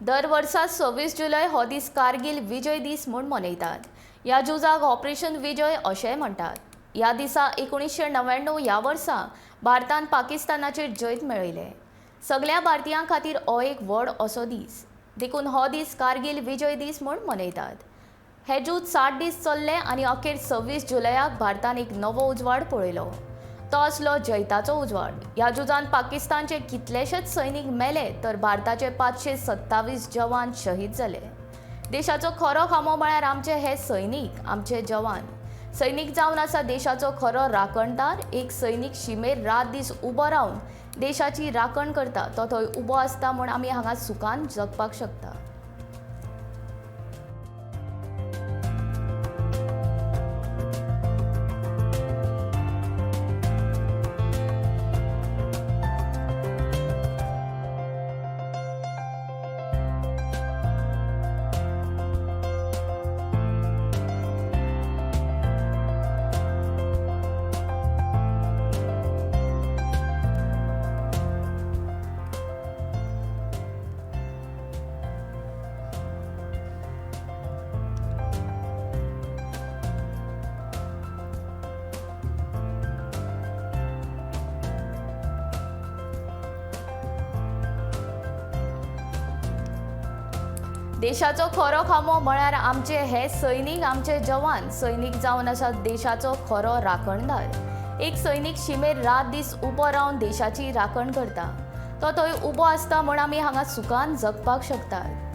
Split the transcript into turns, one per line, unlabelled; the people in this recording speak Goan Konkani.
दर वर्सा 26 जुलय हो दीस कारगिल विजय दीस म्हूण मनयतात. ह्या झुजाक ऑपरेशन विजय अशेंय म्हणटात. ह्या दिसा 1999 ह्या वर्सा भारतान पाकिस्तानाचेर जैत मेळयलें. सगल्या भारतीयां खातीर हो एक व्हड असो दीस, देखून हो दीस कारगिल विजय दीस म्हूण मनयतात. हे झूज 60 दीस चल्ले आनी अखेर 26 जुलयाक भारतान एक नवो उजवाड पळयलो. तो असलो जैताचो उजवाड. ह्या झुजान पाकिस्तानचे कितलेशेच सैनीक मेले तर भारताचे 527 जवान शहीद जाले. देशाचो खरो खांबो म्हळ्यार आमचे हे सैनीक, आमचे जवान. सैनीक जावन आसा देशाचो खरो राखणदार. एक सैनीक शिमेर रात दीस उबो रावन देशाची राखण करता. तो थंय उबो आसता म्हूण आमी हांगा सुखान जगपाक शकता. देशाचो खरो खांबो म्हळ्यार आमचे हे सैनीक, आमचे जवान. सैनीक जावन आसा देशाचो खरो राखणदार. एक सैनीक शिमेर रात दीस उबो रावन देशाची राखण करता. तो थंय उबो आसता म्हूण आमी हांगा सुखान जगपाक शकतात.